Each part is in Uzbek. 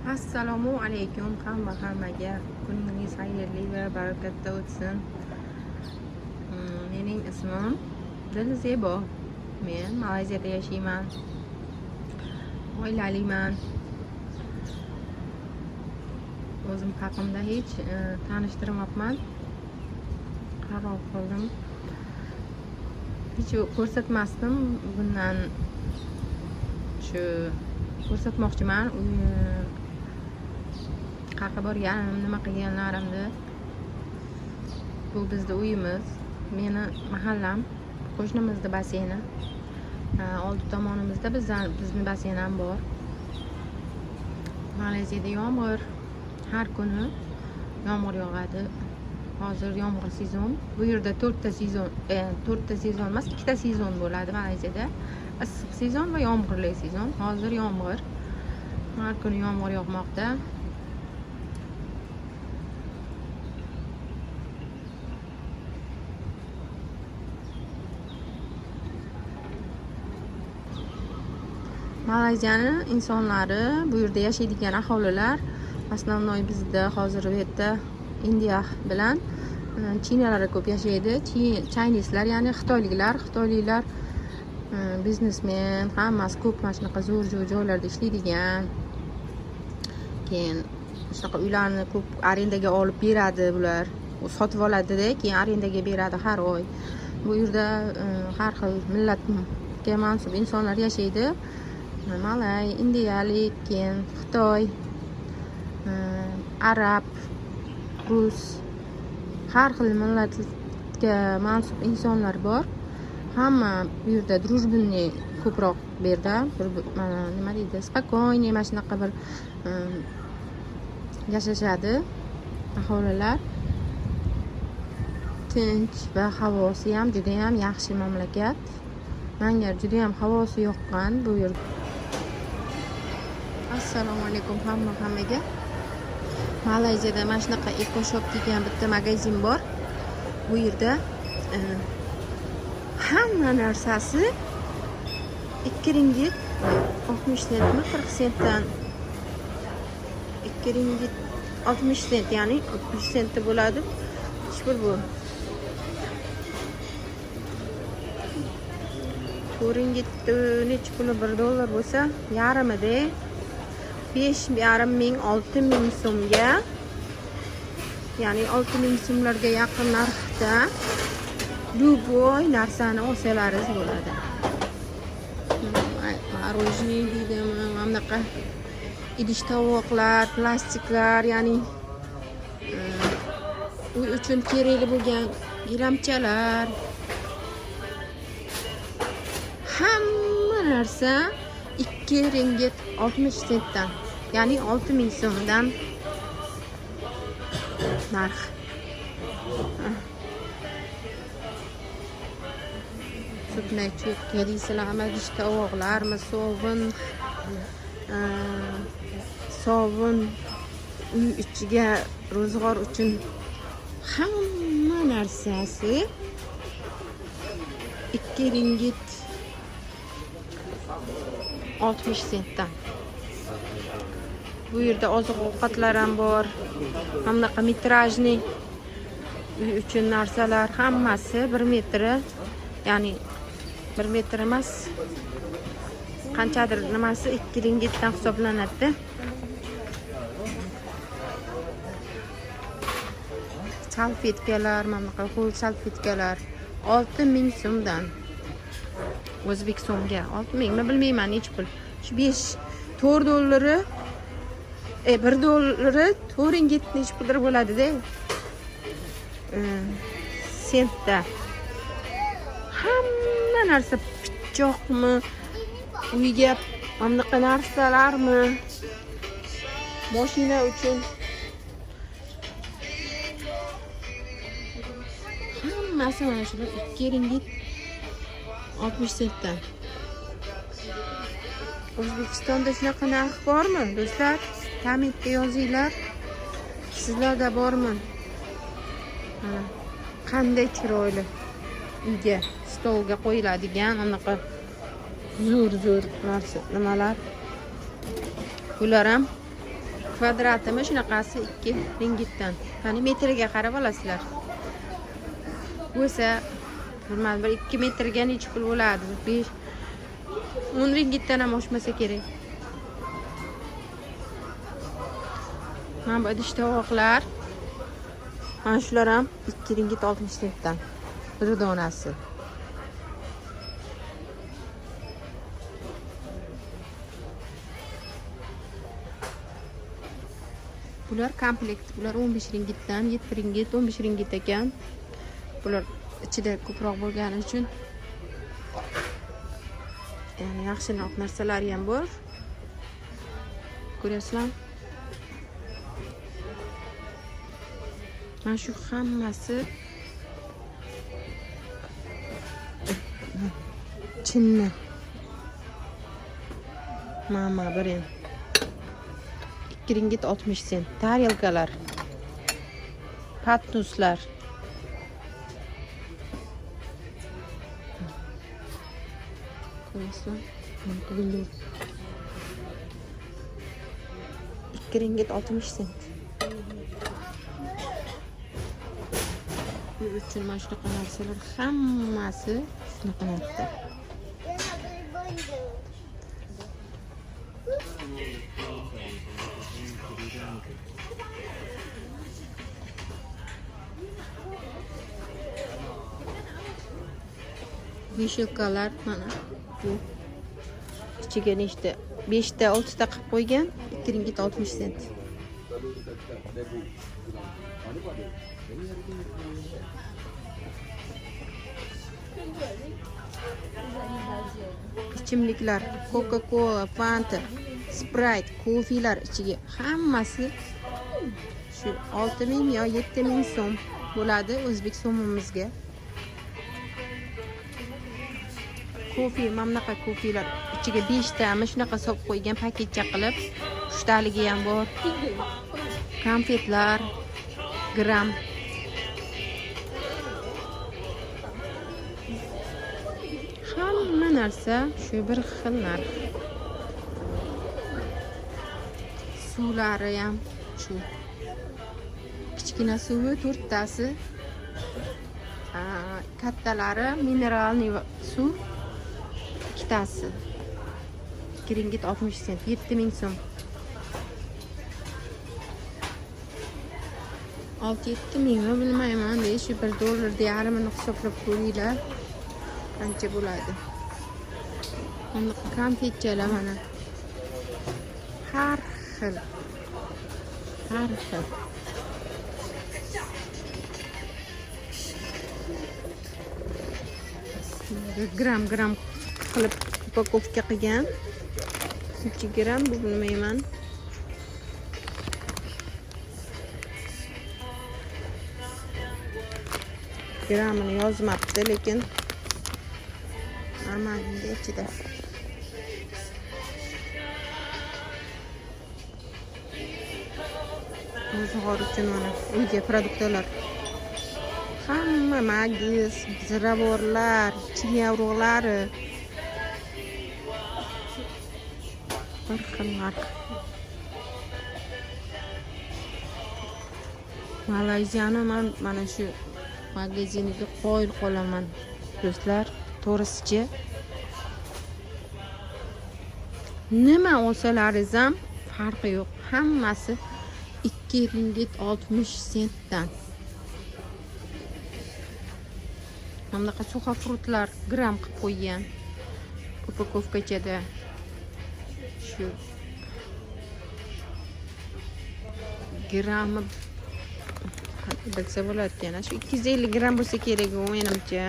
Assalomu alaykum hammaga. Kuningiz xayrli va barakatda o'tsin. Mening ismim Dilzebo. Men Malayziyada yashayman. Oilaliman. O'zim haqimda hech tanishtirmabman. Qaror qildim. Hech ko'rsatmasdim. Bundan shu ko'rsatmoqchiman. Qayerga borganim, nima qilganlarimni. Bu bizni uyimiz, meni mahallam, qo'shnimizni basseyni. Oldi tomonimizda bizni basseyn ham bor. Malayziyada yomg'ir, har kuni yomg'ir yog'adi. Hozir yomg'ir sezon. Bu yerda to'rtta sezon, to'rtta sezon emas, ikkita sezon bo'ladi Malayziyada. Issiq sezon va yomg'irli sezon. Hozir yomg'ir. Har kuni yomg'ir yog'moqda. Malayziyani insonlari, bu yerda yashaydigan aholilar, основной bizda hozir bu yerda Indiya bilan Chinalar ko'p yashaydi. Chineslar, ya'ni xitoyliklar, biznesmen, hammasi ko'p mana shunaqa zo'r-zo'r joylarda ishlaydigan. Keyin shunaqa uylarni ko'p arendaga olib beradi bular. U sotib oladida, keyin arendaga beradi har oy. Bu yerda har xil millatga mansub insonlar yashaydi. Malay, indiyalik, keyin Xitoy, arab, rus, har xil millatga mansub insonlar bor. Hamma bu yerda дружбенный ko'proq bu yerda, bir mana nima deydi, спокойный, mana shunaqa bir yashashadi aholilar. Tinch va havosi ham juda ham yaxshi mamlakat. Menga juda ham havosi yoqqan bu yer. Assalomu alaykum hammaga. Malayziyada mana shunaqa Eco Shop degan bitta magazin bor. Bu yerda hamma narsasi 2 ringit 60 sentmi, 40 sentdan 2 ringit 60 sent, ya'ni 60 sentda bo'ladi. Nechi pul bu? 4 ringit nechi puli 1 dollar bo'lsa, yarmida besh yarim ming, olti ming so'mga, ya'ni 6000 so'mlarga yaqin narxda любой narsani olsalaringiz bo'ladi. Мороженое deydimi, mana bunaqa idish tovoqlar, plastiklar, ya'ni uy uchun kerakli bo'lgan gilamchalar, hamma narsa 2 ringit 60 sentdan, ya'ni 6000 so'mdan narx. Zubная щетка deysizlarmi, idish tovoqlarmi, sovun, uy ichiga ro'zg'or uchun hamma narsasi 2 ringit 60 sentdan. Bu yerda oziq-ovqatlar ham bor. Mana bunaqa metrajniy uy uchun narsalar hammasi 1 metri, ya'ni 1 metr emas, qanchadir nimasi 2 ringitdan hisoblanadi. Salfetkalar, mana bunaqa ho'l salfetkalar 6000 so'mdan. O'zbek so'mga 6000 mi bilmayman nechi pul. Shu besh, to'rt dollari, 1 dollari 4 ringit nechi puldir bo'ladi-da. Sentda. Hamma narsa pichoqmi, uyga mana bunaqa narsalarmi, mashina uchun hammasi mana shular 2 ringit 60 sentdan. O'zbekistonda shunaqa narx bormi, do'stlar? Kommentga yozinglar. Sizlarda bormi? Mana qanday chiroyli uyga, stolga qo'yiladigan anaqa zo'r-zo'r narsa, nimalar. Bular ham Kvadratimi shunaqasi 2 ringitdan. Ya'ni metriga qarab olasizlar. Bo'lsa, bilmadim, bir 2 metrga necha pul bo'ladi? 5 10 ringitdan ham oshmasa kerak. Mana bu idish tovoqlar. Mana shular ham 2 ringit 60 sentdan. Bir donasi. Bular komplekt. Bular 15 ringitdan, 7 ringit, 15 ringit ekan. Bular ichida ko'proq bo'lgani uchun ya'ni yaxshiroq narsalari ham bor. Ko'ryapsizlar? Mana shu hammasi chinni. Mama brend. 2 ringit 60 sent. Tarelkalar. Patnuslar. Ko'rasizlar? 2 ringit 60 sent. Uy uchun mana shunaqa narsalar hammasi shunaqa narxda. Vishilkalar mana bu ichiga nechta? 5 ta, 6 ta qilib qo'ygan, 2 ringit 60 sent. Ichimliklar, Coca-Cola, Fanta, Sprite, kofelar ichiga hammasi shu 6000 yo 7000 so'm bo'ladi o'zbek so'mimizga. Kofe, mana bunaqa kofelar ichiga 5 tami shunaqa solib qo'ygan paketcha qilib, 3 taligi ham bor. Konfetlar, gram. Hamma narsa shu bir xil narx. Suvlari ham shu. Kichkina suvi 4 tasi. Kattalari mineralniy suv ikkitasi. 2 ringit 60 sent, 7000 so'm. 6-7 mingmi bilmayman, shu 1 dollar yarmini hisoblab ko'ringlar. Qancha bo'ladi? Bunaqa konfetchalar mana. Har xil. Har xil. Gram gram qilib upakovka qilgan. 2 gram bu bilmayman. Gramini yozmabdi, lekin normalniy ichida. Ro'zg'or uchun mana uyga produktlar. Hamma magis, ziravorlar, chiya urug'lari. Bir xil narx. Malayziyani man mana shu magaziniga qoyil qolaman do'stlar, to'g'risichi. Nima olsalaringiz ham farqi yo'q. Hammasi 2 ringit 60 sentdan. Mana bunaqa suxofrutlar gram qilib qo'ygan upakovkachada. Shu grammi bilsa bo'ladi ekan. Shu 250 gram bo'lsa kerak u menimcha.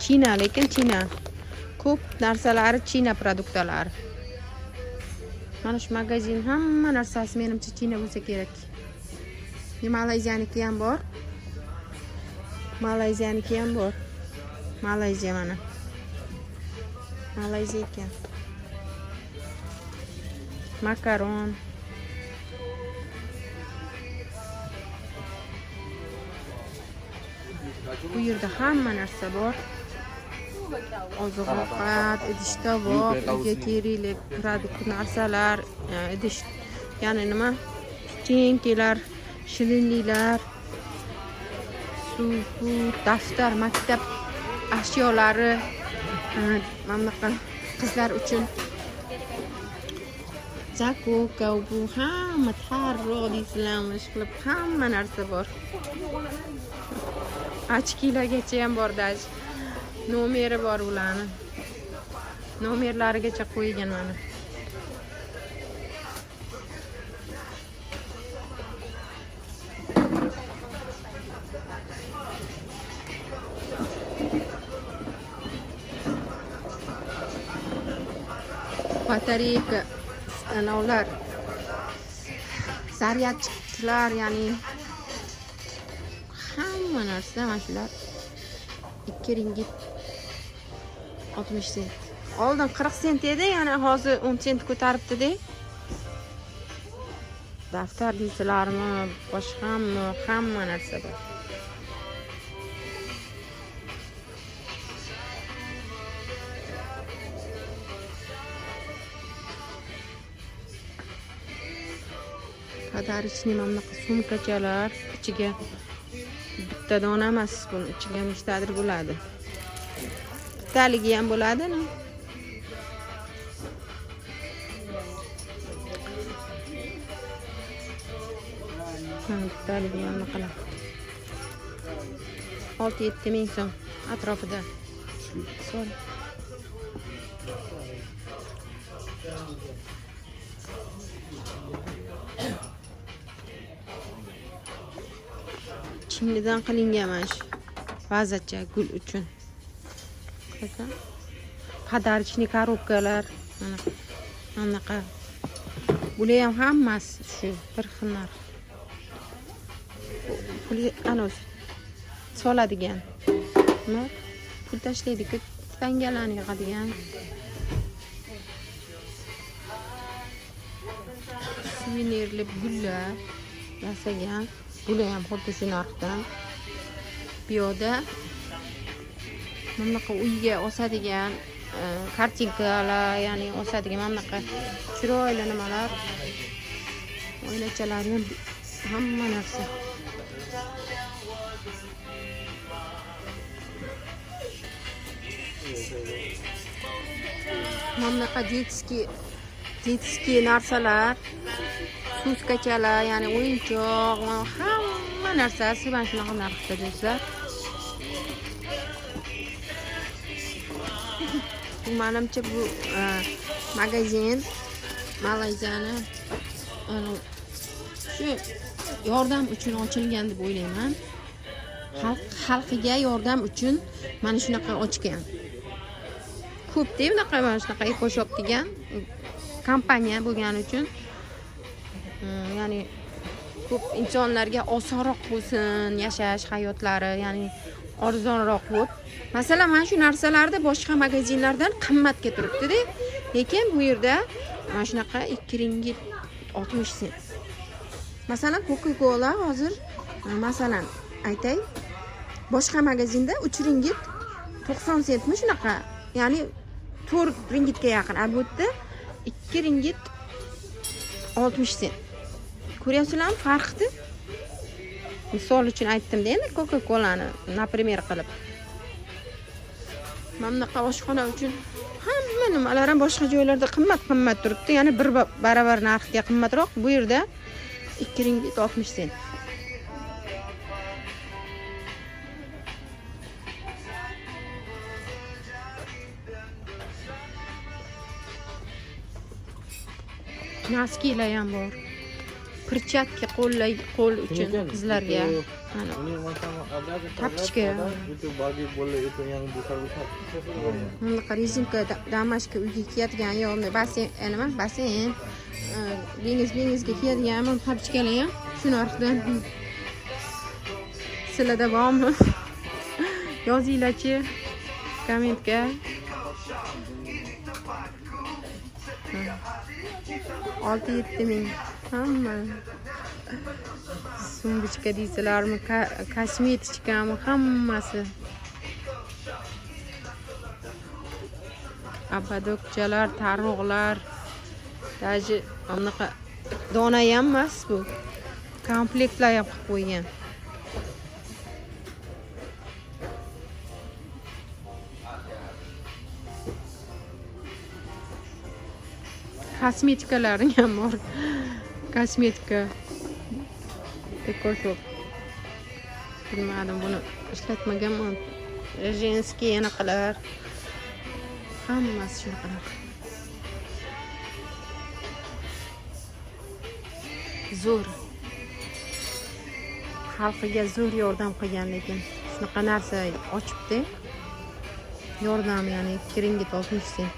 China, lekin China. Ko'p narsalari China produktlari. Mana shu magazin hamma narsasi menimcha China bo'lsa kerak. Malayziyaniki ham bor. Malayziyaniki ham bor. Malayziya mana. Malayziya ekan. Makaron. Bu yerda hamma narsa bor. Oziq ovqat, idish tovoq, uyga kerakli produkt narsalar, idish, ya'ni nima, pechenkalar, shirinliklar, suv, daftar, maktab ashyolari, mana bunaqa qizlar uchun zakoka, bu hamma tarroq deysizlarmi, ish qilib hamma narsa bor. Ochkilargacha ham bor, даже nomeri bor ularni. Nomerlarigacha qo'ygan mana. Batareyka, anavlar, zaryadchilar, ya'ni hamma narsa mana shular 2 ringit 60 sent. Oldin 40 sent edi, yana hozir 10 sent ko'taribdi-da. Daftar deysizlarmi, boshqami, hamma narsa bor. Подарочный mana bunaqa sumkachalar, ichiga bitta dona emas, buni ichiga nechtadir bo'ladi. Bittaligi ham bo'ladimi? Ha, bittaligi ham bunaqalar. 6-7 ming so'm atrofida. Sorry. Chinnidan qilingan mana shu vazacha gul uchun. Подарочный korobkalar mana bunaqa. Bular ham hammasi shu bir xil narx. Pul ana soladigan. Nima? Pul tashlaydi-ku, tangalarni yig'adigan. Suvenirli gullar yasagan. Bular ham xuddi shu narxdan. Bu yoqda bunaqa uyga osadigan kartinkalar, ya'ni osadigan mana bunaqa chiroyli nimalar, oynachalarni hamma narsa. Mana bunaqa detskiy narsalar, suskachalar, ya'ni o'yinchoq, hamma narsasi mana shunaqa narxda do'stlar. Bu manimcha bu magazin Malayziyani shu yordam uchun ochilgan deb o'ylayman. Xalqiga yordam uchun mana shunaqa ochgan. Ko'pda bunaqa mana shunaqa EcoShop degan kompaniya bo'lgani uchun, ya'ni ko'p insonlarga osonroq bo'lsin yashash hayotlari, ya'ni arzonroq bo'lib. Masalan, mana shu narsalarda boshqa magazinlardan qimmatga turibdi-da, lekin bu yerda mana shunaqa 2 ringit 60 sent. Masalan, Coca-Cola hozir, masalan, aytay, boshqa magazinda 3 ringit 90 sentmi shunaqa, ya'ni 4 ringitga yaqin. A bu yerda 2 ringit 60 sent. Ko'ryapsizlarmi farqni? Misol uchun aytdim-da, endi Coca-Colani naprimer qilib. Mana bunaqa oshxona uchun hamma nimalar ham boshqa joylarda qimmat-qimmat turibdi, ya'ni bir baravar narxga qimmatroq. Bu yerda 2 ringit 60 sent. Naskilar ham bor. Perchatka qo'l uchun qizlarga. Mana tapochka. Bunaqa rezinka damashka uyga kiyadigan yo basseyn, nima basseyn, dengizga kiyadigan mana tapochkalar ham shu narxdan. Sizlarda bormi? Yozinglarchi kommentga. 6-7 ming hamma. Sumbichka deysizlarmi, kosmetichkami, hammasi. Ободок chalar, taroqlar, даже bunaqa dona ham emas bu. Komplektlar ham qilib qo'ygan. Kosmetikalari ham bor. Kosmetika. Ekoshop. Bilmadim, buni ishlatmaganman. Женский anaqalar. Hammasi shunaqalar. Zo'r. Xalqiga zo'r yordam qilgan lekin. Shunaqa narsa ochibdi. Yordam, ya'ni 2 ringgit 60 sent.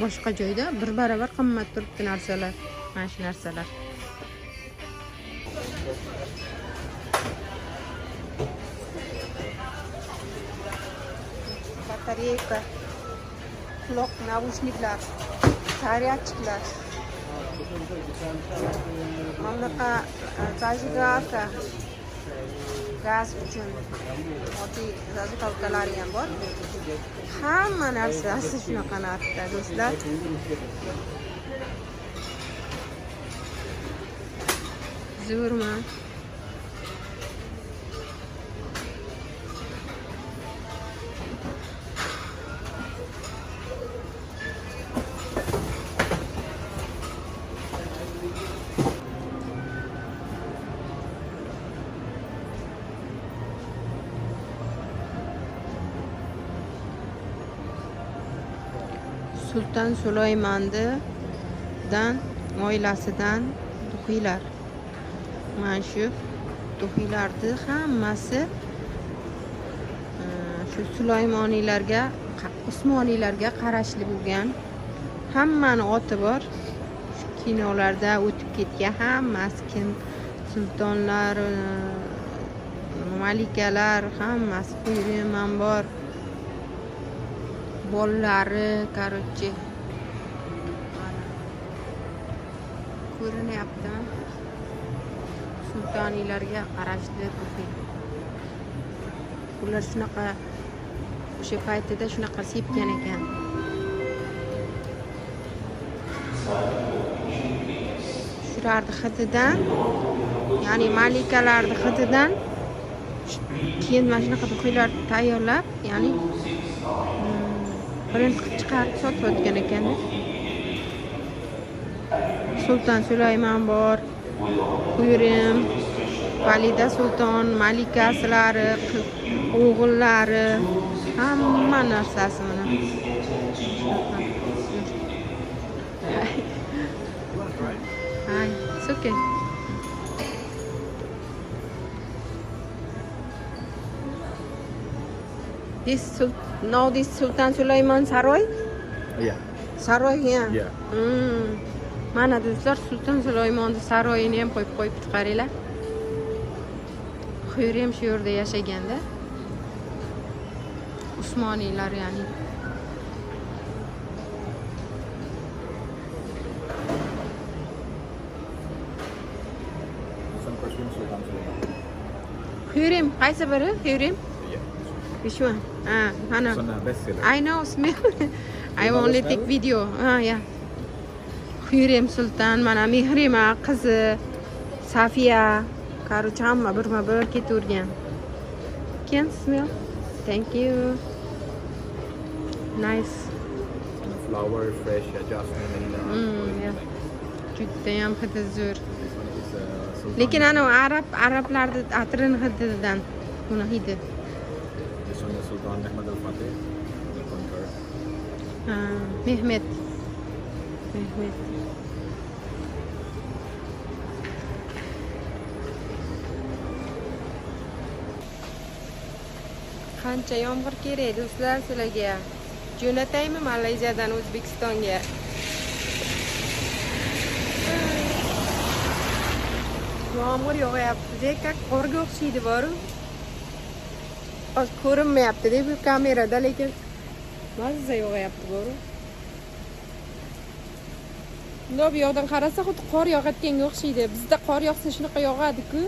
Boshqa joyda bir barobar qimmat turibdi narsalar. Mana shu narsalar. Батарейка, quloq наушник lar, зарядчик lar. Mana bunaqa зажигалка, gaz uchun oddiy зажигалка lari ham bor. Hamma narsasi shunaqa narxda, do'stlar. Zo'rmi? Sulton Sulaymondan oilasidan духи lar. Mana shu духи larni hammasi shu Sulaymoniylarga, Usmoniylarga qarashli bo'lgan. Hammani oti bor. Shu kinolarda o'tib ketgan hammasi kim sultonlar, malikalar, hammasi Hürrem ham bor. Bolalari, короче. Mana. Ko'rinyaptimi? Sultoniylarga qarashli духи. Ular shunaqa o'sha paytida shunaqa sepgan ekan. Shularni hididan, ya'ni malikalarni hididan keyin mana shunaqa духи lar tayyorlab, ya'ni brend qilib chiqarib sotayotgan ekan. Sulton Sulaymon bor, Hürrem, Valida Sulton, malikasilari, o'g'illari, hamma narsasi mana. Shunaqa. Hi, it's okay. Now this Sultan Sulaiman Saroy? Yeah. Saroy, yeah. Yeah. Mana do'stlar, Sulton Sulaymonni saroyini ham qo'yib qo'yibdi, qaranglar. Hürrem shu yerda yashaganda. Usmoniylar, ya'ni. Some perfume Sultan Suleiman. Hürrem qaysi biri? Hürrem? Yeah. Which one? Ah, mana. This one bestseller. I know smell. I You know only the take smell? video. Ah, yeah. Hürrem Sultan, mana Mehrima qizi, Safiya, короче, hamma birma-bir ketavergan. Can smell? Thank you. Nice. Flower, fresh, jasmine, vanilla. Yeah. Judayam hidi zo'r. This one is Sultan. Lekin anavi arablarni atrini hididan buni hidi. This one is Sultan Ahmad Al Fatih, the conqueror. Ha, Mehmet. Mehmet. Qancha yomg'ir kerak do'stlar sizlarga? Jo'nataymi Malayziyadan O'zbekistonga? Yomg'ir yog'yapti, как qorga o'xshaydi boru. Hozir ko'rinmayapti-da bu kamerada, lekin mazza yog'yapti boru. Bundoq bu yoqdan qarasa xuddi qor yog'ayotganga o'xshaydi. Bizda qor yog'sa shunaqa yog'adi-ku.